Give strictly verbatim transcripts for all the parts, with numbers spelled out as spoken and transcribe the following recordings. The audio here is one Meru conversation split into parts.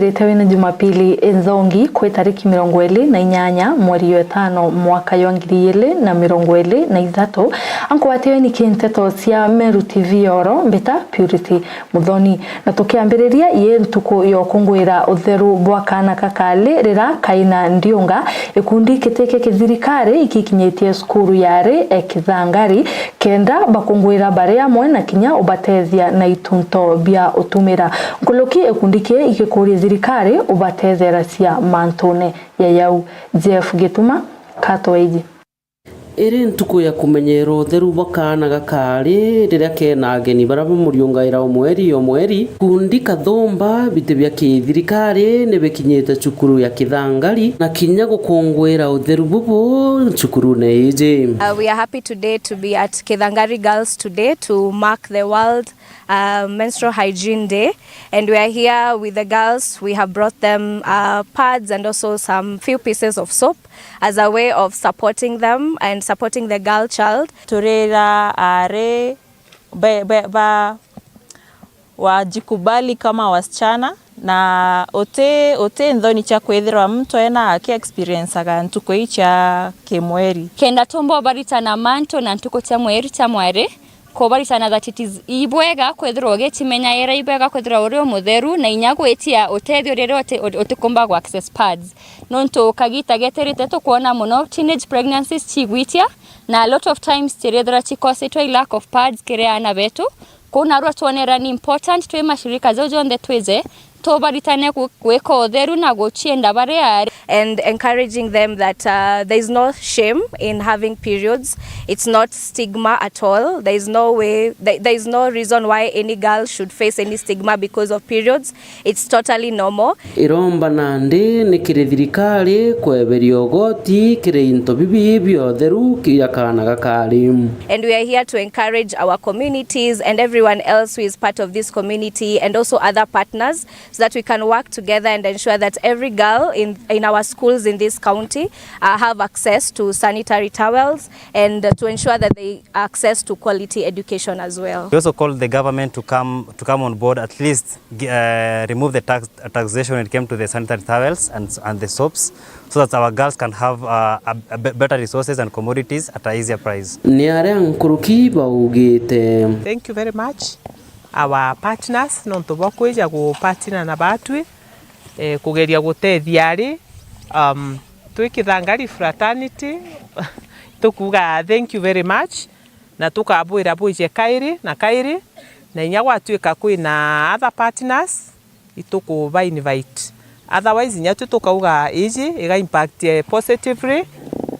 Rite wina Jumapili inthongi kwi tariki mirongo iri na inyanya mweri jwa itano mwaka jwa ngiri ijiri na mirongo iri na ithatu, ankwatiwe ni kinteto cia Meru T V oro mbita Purity Muthoni. Na tukiambiriria, ii ntuku ya ukunguira utheru bwa kaana kakari rira kaina ndiunga, ikundi kitiki kithirikari ikikinyitie cukuru yari e Kithangari, kenda bakunguira bari amwe na kinya ubatethia na itunto bia utumira. Nkuruki ikundi kii igikuria thirikari ubatetheracia mantune ja jau. Jeff Gituma, Kato Eiji. Iri ntuku ya kumenyera utheru bwa kaana gakari riria kena ageni baria bamuriungaira o mweri o mweri. Kundi kathumba biti bia kithirikari ni bikinyite cukuru ya Kithangari na kinya gukunguira utheru bubu cukurune iji. Uh, we are happy today to be at Kithangari Girls Today to mark the World uh, Menstrual Hygiene Day, and we are here with the girls. We have brought them uh, pads and also some few pieces of soap as a way of supporting them and supporting the girl child. Turira ari be, be, ba wajikubali kama wasichana, na uti, uti nthoni cia kwithirwa muntu ena aki experiencaga ntuku ii cia kimweri. Kenda tumba ubaritana mantu na ntuku cia mweri cia mwari, kubaritana that it is ibwega kwithirwa ugichimenyaira, ibwega kwithirwa uri umutheru, na inya gwitia utethio riria uti, uti, utikumba gu access pads. Nontu kagita geterite tukwona mono teenage pregnancies chigwitia, na a lot of times chirithira chikositwe i lack of pads kiri aana betu. Kuu narua twonera ni important twi mashirika jau jonthe twije tubaritane gu-, gwika utheru na guchienda baria ari. And encouraging them that uh, there is no shame in having periods. It's not stigma at all. There is no way, there, there is no reason why any girl should face any stigma because of periods. It's totally normal. Iromba nandi ni kiri thirikari kweberia ugoti kiri into bibi bia utheru kiria kaana gakari. And we are here to encourage our communities and everyone else who is part of this community and also other partners so that we can work together and ensure that every girl in, in our schools in this county uh, have access to sanitary towels and uh, to ensure that they access to quality education as well. We also call the government to come, to come on board, at least gi-, uh, remove the tax, taxation when it came to the sanitary towels and, and the soaps, so that our girls can have uh, a, a be-, better resources and commodities at a easier price. Ni aria nkuruki baugite. Thank you very much our partners nontu bwa kwija gupartner na batwi, eh, kugeria gutethia ari, um, twi Kithangari fraternity. Tukuuga thank you very much, na tukabwira bwije kairi na kairi, na inya gwatuika kwina other partners itukuba invite. Otherwise inya tu tukauga iji iga impact positively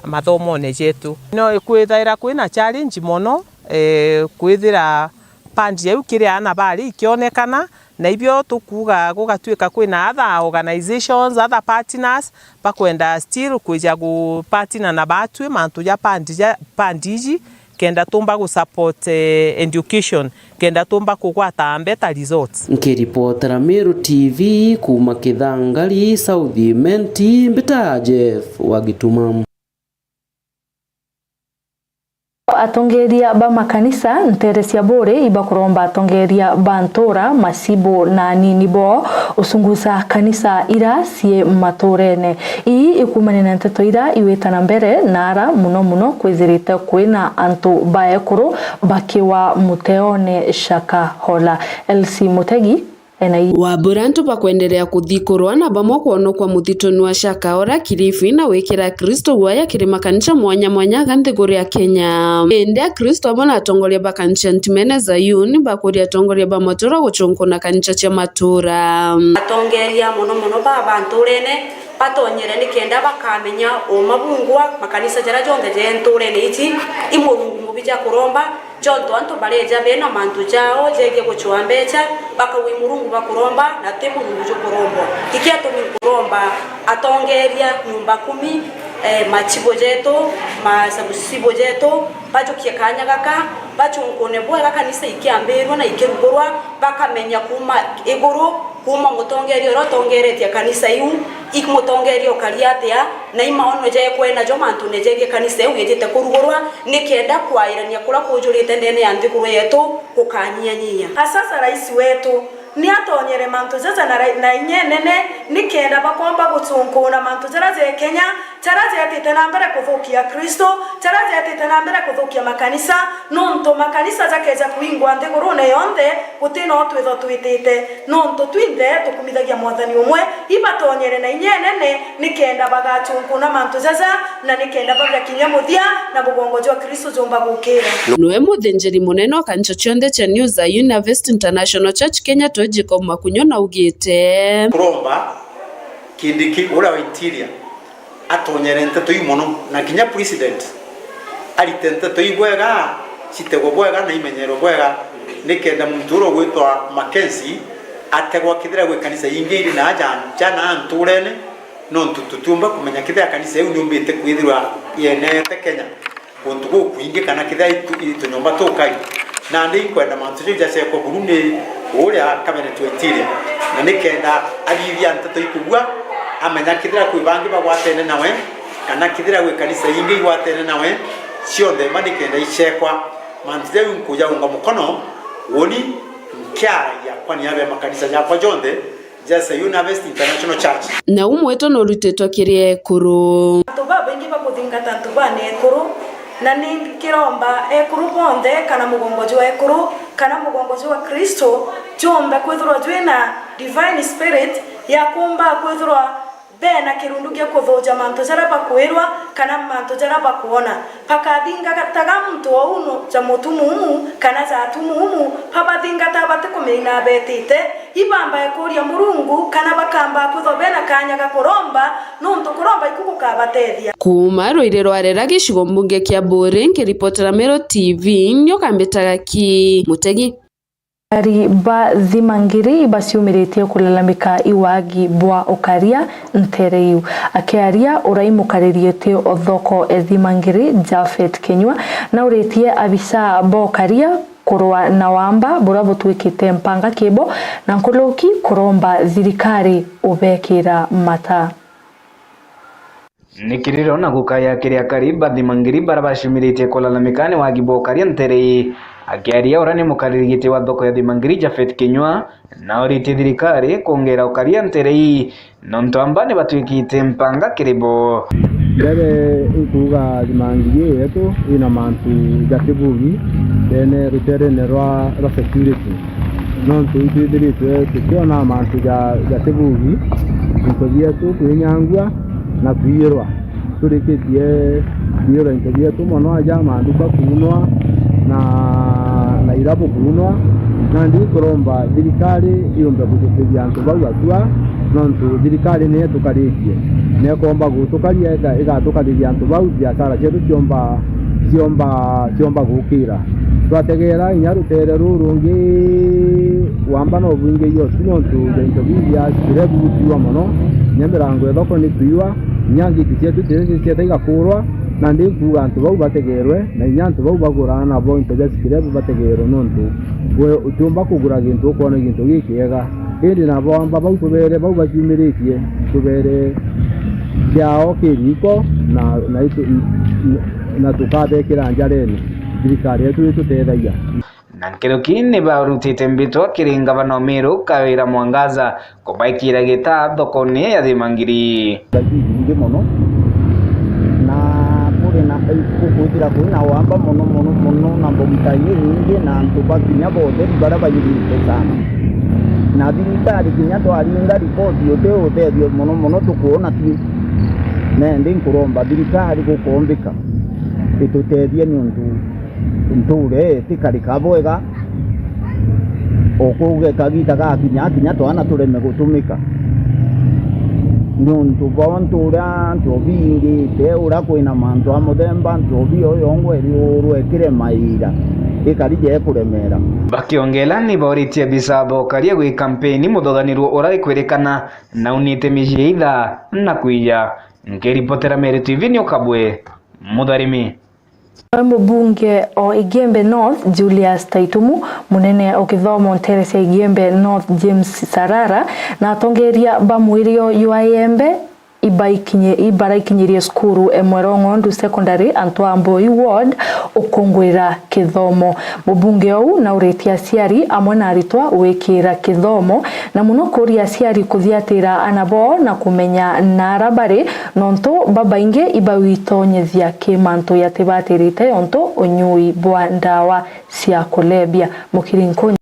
mathomone jetu. No kwithaira kwina challenge mono, eh, kwithira band jau kiri aana bari ikionekana, na ibio tukuuga gugatuika kwina other organizations, other partners bakwenda still kwija gupartner na batwi mantu ja band ja, band iji, kenda tumba gusupport, eh, education, kenda tumba kugwata better results. Nkiripotera Meru T V kuuma Kithangari South Imenti, mbita Jeff wa Gituma. Atongeria ba makanisa nteere cia Buuri ibakuromba atongeria ba ntuura, macibu na anini boo ucunguca kanisa ira cii matuurene. Ii ikumania na nteto ira igwita na mbere na ara muno muno kwithirite kwina antu ba ekuru bakiwa muteone Shakahola. Elsie Mutegi. Wabura antu bakwenderea kuthikurwa na bamwe kwonokwa muthituni wa Shakahola, Kilifi, na wikira Akristo guaya kiri makanisa mwanya mwanya aga nthiguru ya Kenya. Indi Akristo amwe na atongoria ba kanisa Ntimene Zayuni bakuria atongoria ba matura guchunkuna kanisa cia matura. Atongeria mono mono ba banturene batonyere nikenda bakamenya uma bungwa makanisa jaria jonthe je nturene iji i murungu mubi ja kuromba, jontu antu bareja bena mantu jao jegie gucua mbecha, bakauga i murungu bakuromba na ti murungu jukurombwa. Iki atumi nkuromba atongeria nyumba kumi, eh, machibo jetu, masabusibo jetu, bajukie kanya gaka, bachunkune bwega kanisa ikiambirua na ikirugurwa, bakamenya kuuma iguru, kuuma mutongeria uria utongeretie kanisa iu, i mutongeria ukari atia, na i maono jekwena jo mantune jegie kanisa iu ijite kurugurwa, nikenda kwairania kuria kujurite ndene ya nthiguru yetu gukanyianyia. Asasa rais wetu, Ni atonyere mantu jaja na ra-, na inya inene, nikenda bakomba gucunkuna mantu jaria ja Kenya, jaria jetite na mbere kuthukia Kristo, jaria jetite na mbere kuthukia makanisa, nontu makanisa jakeja kuingwa nthigurune yonthe, guti no twitho twitite, nontu twinthe tukumithagia Mwathani umwe. Ibatonyere na inya inene, nikenda bagacunkuna mantu jaja, na nikenda babia kinya muthia, na mugongo jwa Kristo jumba gukira. Niwe muthinjiri munene wa kanisa cionthe cia New Zion Harvest International Church Kenya, Twe Jacob Makunyo, na augite, Kuromba Kindiki uria wa interior atonyere nteto iu mono, na kinya president arite nteto iu bwega, citegwe bwega na imenyerwe bwega, nikenda muntu uria ugwitwa Mackenzie ategwa kethira gwi kanisa ingi iri na aja nja na nturene, nontu tutiumba kumenya kethira kanisa iu niumbite kwithirwa yenete Kenya guntu gukwingi, kana kethira itu-, itunyomba tukai. Nandi inkwenda mantu jau jacekwa buru ni uria cabinet wa interior, na nikenda athithia nteto ikubua, amenya kethira kwi bangi bagwatene nawe, kana kethira gwi kanisa ingi igwatene nawe, cionthe mba nikenda icekwa. Mantu jau nkujaunga mukono, woni nkiaragia kwa niaba ya makanisa jakwa jonthe, ja Zion Harvest International Church. Nau mwito nurutitwe kiri ekuru. Antu babaingi bakuthingata antu bane ekuru, na ni nkiromba ekuru bonthe, kana mugongo jwa ekuru, kana mugongo jwa Kristo, jumbe kwithirwa jwina divine spirit ya kumba kwithirwa bena kirundu gia kuthuja mantu jaria bakwirwa kana mantu jaria bakwona. Bakathingataga muntu ou no ja mutumumu kana ja atumumu, babathingata batikumenya betite, ibamba ikuria Murungu kana bakamba kwithwa bena kanya ga kuromba, nontu kuromba iku gukabatethia. Kuuma rwiri rwa Rera gicigo mbunge kia Buuri, nkiripotera Meru T V, nyoka mbitaga ki Mutegi. Aikari ba Thimangiri ibaciumiritie kulalamika i wagi bwa ukaria ntere iu. Akiaria urai mukariri giti o thoko e Thimangiri, Japhet Kinyua, nauritie abisa ba ukaria kurwa na wamba buria butwikite mpanga kibo na nkuruki, kuromba thirikari ubekira mata. Ni kiriro na gukaya kiri akari ba Thimangiri baria baciumiritie kulalamika ni wagi bwa ukaria ntere ii. Akiaria uria ni mukariri giti wa thoko ya Thimangiri, Japhet Kinyua, nauritie thirikari kwongera ukaria ntere ii, nontu amba ni batwikite mpanga kiri bo. Mbere inkuuga Thimangiri ii yetu ina mantu ja kibugi ndene ruterene rwa, rwa security. Nontu itwithiritwe tukiona mantu ja, ja kibugi, into bietu kwinyangua na kwiyirwa. Turikitie kwiyirwa into bietu mono, aja manduka kuunwa na, na irabu kuunwa. Nandi nkuromba thirikari yumbe kujukiria antu bau atua, nontu thirikari niyo itukaritie, niyo ikomba gutukaria, iga-, igatukariria antu bau, biashara cietu ciomba, ciomba, ciomba gukira. Twategeera inya ruteere ruu rungi, wamba no bwingi iyotu nontu ja into biu bia scrap gutiwa mono, inya mirango ya thoko ni kwiwa, inya ngiti cietu cio cieta igakurwa, nandi nkuuga antu bau bategeerwe, na inya antu bau baguraa nabo into bia scrap bategeerwe, nontu we utiumba kugura gintu ukoona gintu gikiega. Indi nabo amba bau tubeere, bau baciumiritie, tubeere kiao kiriiko, na, na itu-, na tukabekira njarene. Thirikari yetu itutethagia. Na nkuruki ni barutite mbitwa kiri ngavana o Meru, Kawira Mwangaza, kubaikira gitaa thokone ya Thimangiri. Mbathi nyingi mono, na kuri na, gukwithira kuri na wamba mono, mono, mono, na mbogita inyingi, na antu ba kinya botheri baria bairite sana. Na thirikari kinya twaringa ripoti, uti utethio mono, mono tukwona tui. Nendi nkuromba thirikari gukombika, itutethie niuntu ntuure itikarika bwega, o kuu ge kagiita gakinya, kinya twana tureme gutumika. Niuntu bwa ntuura nchobi ingite, uria kwina mantu a muthemba, nchobi iyo yongwa iriurwe ikire maira, ikari ja ikuremeera. Bakiongela ni booritie abisa ba ukaria gwi kampeni muthuganirua uria ikwirikana na unite micii ithaa na kwiya. Nkiripotera Meru T V ni Ukabwe Mutharimi. Nawe mubunge o Igembe North, Julius Taitumu, munene o kithomo ntere cia Igembe North, James Sarara, na atongeria ba mwirio jwa Igembe ibaikinye-, ibaraikinyirie cukuru e Mwerong'ondu Secondary, antu a Mboi Ward, ukungwira kithomo. Mubunge ou nauritie aciari amwe na aritwa gwikira kithomo, na muno kuuria aciari kuthiatira ana boo na kumenya naara bari, nontu babaingi ibawitonyethia ki mantu yatibatirite, ontu unyui bwa ndawa cia kulebia. Mukiri Nkunyi.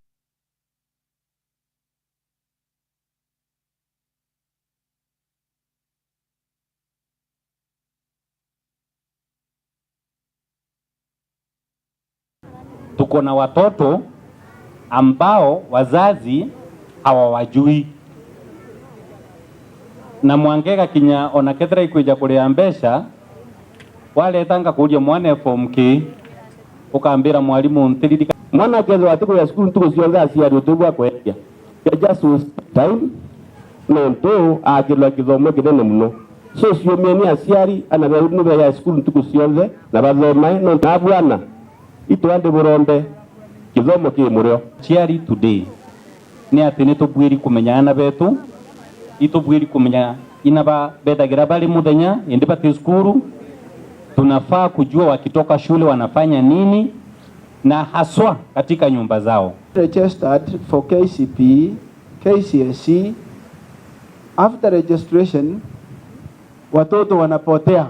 Tuko na watoto ambao wazazi hawawajui, na mwanka igakinya ona kethira ikwija kuria mbeca, wareta ngakuria mwana e form ki, ukambira mwarimu ntiririka. Mwana akethirwa atikuja cukuru ntuku cionthe, aciari uti bwa kwendia. They just waste time, nontu aakirwa kithomo kinene muno. So, ciumieni aciari, ana beenu ni beeja cukuru ntuku cionthe, na bathomae, nontu nabu ana, itwandi burombe, kithomo ki murio. Aciari today, ni ati ni tubuiri kumenya ana betu, itubuiri kumenya ina ba-, bethagira bari muthenya, indi bati cukuru. Tunafaa kujua wakitoka shule wanafanya nini, na haswa katika nyumba zao. Registered for K C P E, K C S E. After registration, watoto wanapotea.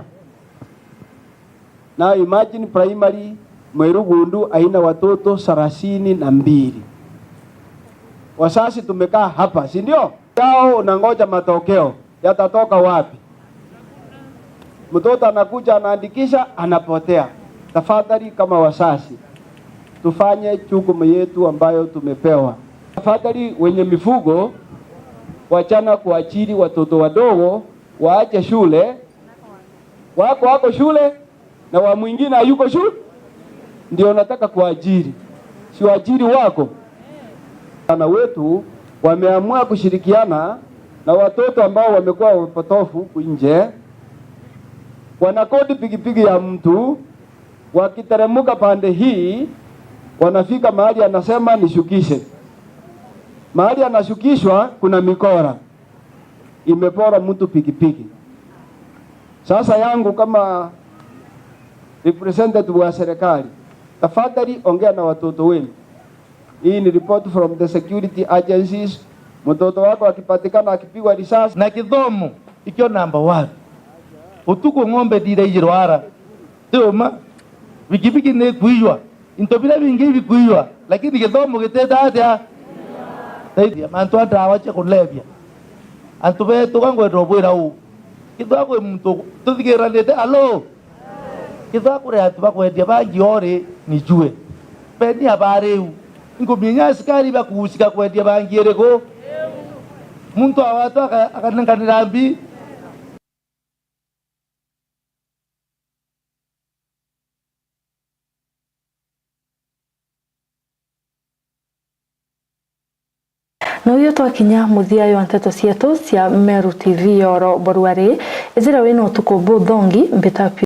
Now imagine primary, Mweru Gundu haina watoto thelathini na mbili. Wazazi tumekaa hapa, si ndio? Yao unangoja matokeo, yatatoka wapi? Mtoto anakuja, anaandikisha, anapotea. Tafadhali, kama wazazi, tufanye jukumu yetu ambayo tumepewa. Tafadhali, wenye mifugo, wachana kuajiri watoto wadogo waache shule, wako wako shule na wa mwingine hayuko shule, ndio nataka kuajiri. Si waajiri wako? Vijana wetu wameamua kushirikiana na watoto ambao wamekuwa wapotofu huku nje, wanakodi pikipiki ya mtu, wakiteremka pande hii, wanafika mahali anasema, "Nishukishe." Mahali anashukishwa kuna mikora. Imepora mtu pikipiki. Sasa yangu kama representative wa serikali, tafadhali ongea na watoto wenu. Hii ni report from the security agencies. Mtoto wako akipatikana akipigwa risasi. Na kithomo ikio number one. Utuku ng'ombe ndiraijirwara. Ti uma, bikibiki ni ikuiywa, into biria bingi ibikuiywa, lakini githomo giteta atia? Teithia mantu a ndawa cia kulevya. Antu betu, ka ngwenda ubwira uu, kethira kwi muntu tuthigiranite, alo? Kethira kuri antu bakwendia bangi ori, nijue. Beni abariu, inkuminya asikari bakuusika kwendia bangi iriku? Muntu awatu aka-, akanenkanira mbi. Na uyu twakinya muthia jwa nteto cietu cia Meru T V ya oro borwari. Ijira wina utuku buthongi, mbita pi-